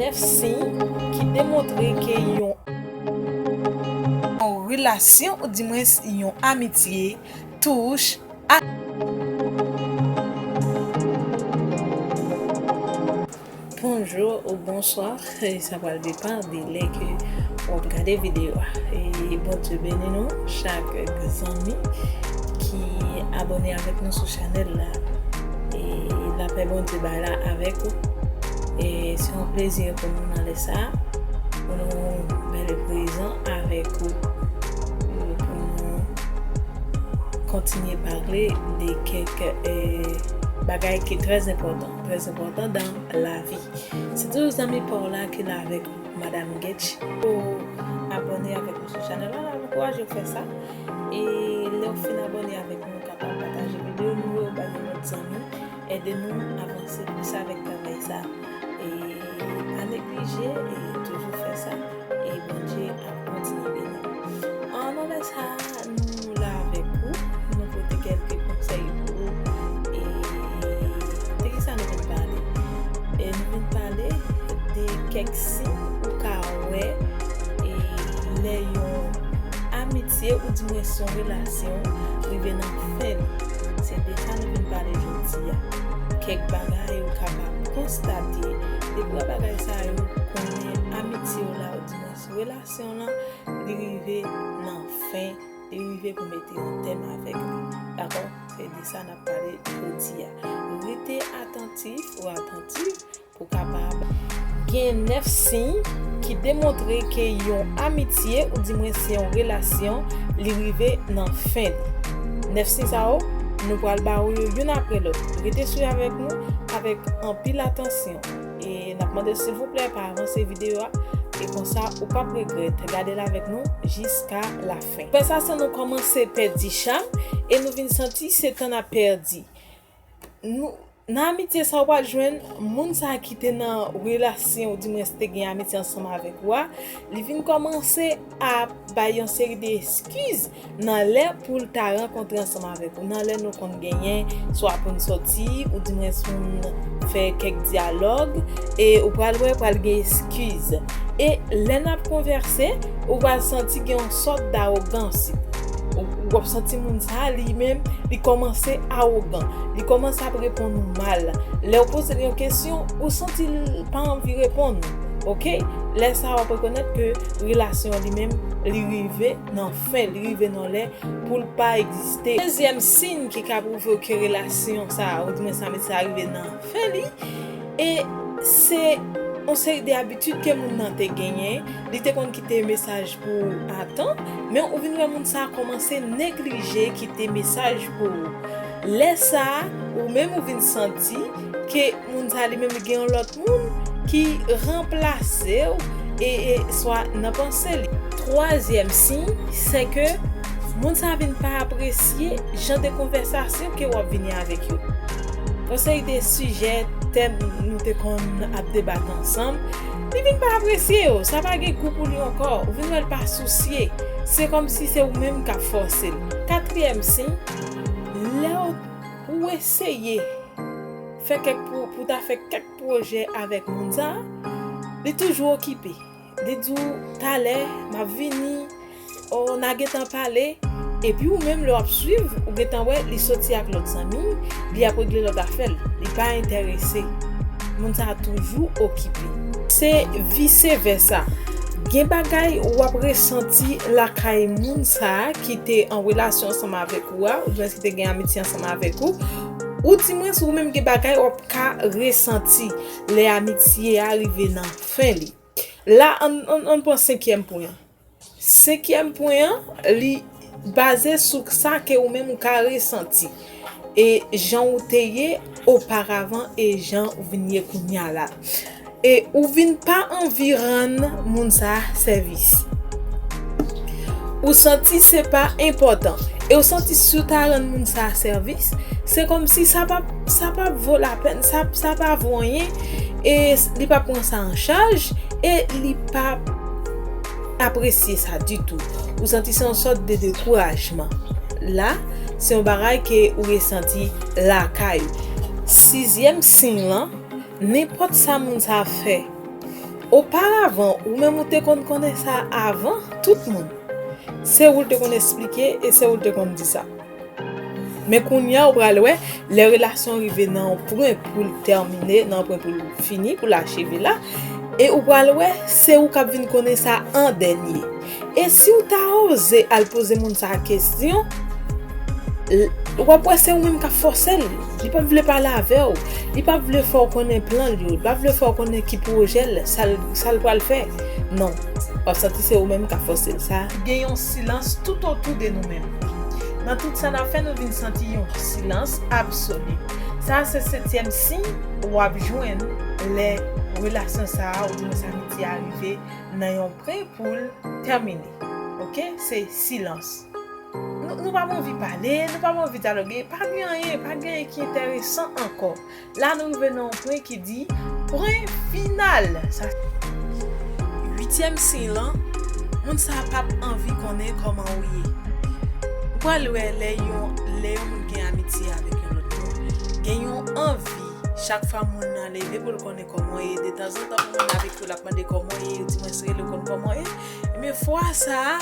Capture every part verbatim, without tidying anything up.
Nèf siy ki demontre ke yon, yon relasyon, oudimwens yon amitye, touche a. Bonjou ou bonswa, sa pral depann de lè ke w ap gade videyo a. E Bondye beni nou, chak zanmi ki abòne avèk nou sou chanèl la. E lapè Bondye bay la avèk ou. E se yon plezi pou nou nan lè sa a, pou nou bèl prezan avèk ou, e pou nou kontinye pale de kèk, e, bagay ki trè enpòtan, trè enpòtan dan lavi. Se toujou zanmi pa w la ki la avèk ou, Madam Getch. Ou abòne avèk nou sou chanèl la, n ap ankouraje w fè sa. E lè w fin abòne avèk nou, ou kapab pataje videyo nou yo bay yon lòt zanmi. Ede nou avanse plis avèk travay sa. E pa neglije, e toujou fè sa. E Bondye ap kontinye beni. An, nan lè sa a, nou la avèk ou, nou pote kèlke konsèy pou ou. E de ki sa nou vin pale? E nou vin pale de kèk siy ou ka wè, e lè yon amitye, oudimwens yon relasyon, rive nan fen li. Se de sa nou vin pale jodi a. Kèk bagay ou kapab konstate, depi w wè bagay sa yo, konnen amitye w la, oudimwens relasyon lan, li rive nan fen, li rive pou mete yon tèm avèk li. Dakò? Se de sa n ap pale jodi a. Rete atantif ou atantif pou kapab. Gen nèf siy ki demontre ke yon amitye, oudimwens yon relasyon, li rive nan fen li. Nèf siy sa yo, nou pral ba ou yo youn apre lòt. Rete swiv avèk nou avèk anpil atansyon. E n ap mande w, silvouplè, pa avanse videyo a, e konsa ou p ap regrèt. Gade l avèk nou jiska lafen. Konvèsasyon nou kòmanse pèdi cham, e nou vin santi se tan n ap pèdi. Nou, nan amitye sa, ou pral jwenn moun sa ki te nan relasyon, oudimwens te gen amitye ansanm avèk ou a, li vin kòmanse ap bay yon seri de eskiz nan lè pou l ta rankontre ansanm avèk ou, nan lè nou konn genyen, swa pou n sòti, oudimwens pou n fè kèk dyalòg, e ou pral wè, pral gen eskiz. E lè n ap konvèse, ou pral santi gen yon sòt dawogans. Ou, w ap santi moun sa a, li menm, li kòmanse awogan. Li kòmanse ap reponn ou mal. Lè w poze l yon kesyon, ou santi l pa anvi reponn ou. Oke? Lè sa a, w ap rekonèt ke relasyon an li menm, li rive nan fen, li rive nan lè pou l pa egziste. Dezyèm siy ki ka pwouve w ke relasyon sa a, oudimwens amitye sa a rive nan fen li, e se yon seri de abitid ke moun nan te genyen. Li te konn kite mesaj pou ou a tan, men ou vin wè moun sa a kòmanse neglije kite mesaj pou ou. Lè sa a, ou menm ou vin santi ke moun sa a li menm li gen yon lòt moun ki ranplase w, e, e swa nan panse li. Twazyèm siy, se ke moun sa a vin pa apresye jan de konvèsasyon ke w ap vini avèk yo. Yon seri de sijè, tèm nou te konn ap debat ansanm, li vin pa apresye yo. Sa pa gen gou pou li ankò. Ou vin wè l pa sousye. Se kòmsi se ou menm k ap fòse l. Katriyèm siy, lè w, ou eseye fè kèk pou, pou ta fè kèk pwojè avèk moun sa a, li toujou okipe. Li di w, "Talè, m ap vini." O, n a gentan pale. Epi ou menm, lè w ap swiv, ou gentan wè li soti ak lòt zanmi, li ap regle lòt afè l. Li pa enterese. Moun sa a toujou okipe. Se vise vèsa. Gen bagay w ap resanti lakay moun sa a ki te an relasyon ansanm avèk ou a, oubyen ki te gen amitye ansanm avèk ou. Oudimwens, ou menm gen bagay w ap ka resanti lè amitye a rive nan fen li. La, ann, ann, ann pran senkyèm pwen an. Senkyèm pwen an, li baze sou sa ke ou menm ou ka resanti. E jan ou te ye oparavan e jan ou vin ye kounya la. E ou vin pa anvi rann moun sa a sèvis. Ou santi se pa enpòtan. E ou santi si w ta rann moun sa a sèvis, se kòmsi sa p ap, sa p ap vo lapèn, sa, sa pa vo anyen, e s-, li p ap pran sa an chaj, e li p ap apresye sa ditou. Ou santi se yon sòt de dekourajman. La, se yon bagay ke ou resanti lakay ou. Sizyèm siy lan, nenpòt sa moun sa a fè, Oparavan, ou menm ou te konn konnen sa avan tout moun. Se ou l te konn esplike e se ou l te konn di sa. Men kounye a, ou pral wè, lè relasyon rive nan yon pwen pou l tèmine, nan yon pwen pou l fini, pou l acheve la, e ou pral wè, se ou k ap vin konnen sa an dènye. E si w ta oze al poze moun sa a kesyon, l-, w ap wè se ou menm k ap fòse l. Li p ap vle pale avè w. Li p ap vle fè w konnen plan l yo. Li p ap vle fè w konnen ki pwojè l, sa l, sa l pral fè. Non. W ap santi se ou menm k ap fòse l. Sa gen yon silans toutotou de nou menm. Nan tout sa n ap fè, nou vin santi yon silans absoli. Sa se setyèm siy w ap jwenn lè relasyon sa a, oudimwens amitye a rive nan yon pwen pou l tèmine. Oke? Se silans. Nou, nou p ap anvi pale, nou p ap anvi dyaloge, pa gen anyen, pa gen anyen ki enteresan ankò. La, nou rive nan yon pwen ki di, pwen final. Sa, uityèm siy lan, moun sa a p ap anvi konnen kòman ou ye. Ou pral wè lè yon, lè yon moun gen amitye avèk yon lòt moun, gen yon anvi, chak fwa moun nan leve pou l konnen kòman w ye, detanzantan pou moun nan avèk ou l ap mande kòman w ye, ou di mwen rele w konn kòman w ye, men fwa sa a,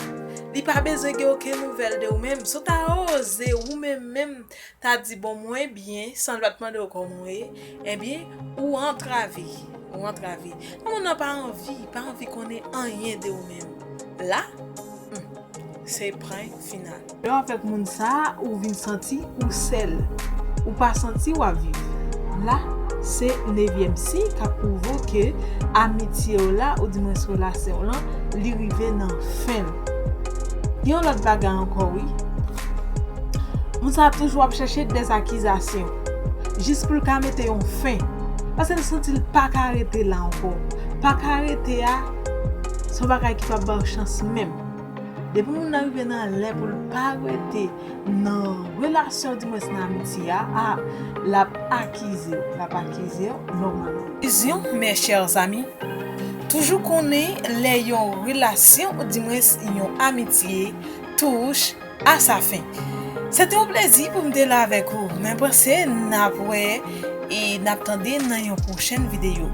li pa bezwen gen okenn nouvèl de ou menm. Si w ta oze ou menm menm ta di, bon, mwen byen, san l pa t mande w kòman w ye, ebyen, ou antrave. Ou antrave. Lè moun nan pa anvi, pa anvi konnen anyen de ou menm. La, hmm, se pwen final. Lè w avèk moun sa a, ou vin santi ou sèl. Ou pa santi w ap viv. La, se nevyèm siy k ap pwouve w ke amitye w la, oudimwens relasyon w lan, li rive nan fen l. Gen yon lòt bagay ankò, wi. Moun sa a toujou ap chèche dèzakizasyon. Jis pou l ka mete yon fen. Paske l santi l pa ka rete la ankò. Pa ka rete a, se yon bagay ki p ap ba w chans menm. Depi moun nan rive nan lè pou l pa rete nan relasyon, oudimwens nan amitye a, a, l ap akize w, l ap akize w nòmalman. Conclusion, mes chers amis, toujou konnen lè yon relasyon, oudimwens yon amitye, touche à sa fin. Se te yon plezi pou m te la avèk ou. Mwen panse n ap wè e n ap tande nan yon pwochèn videyo.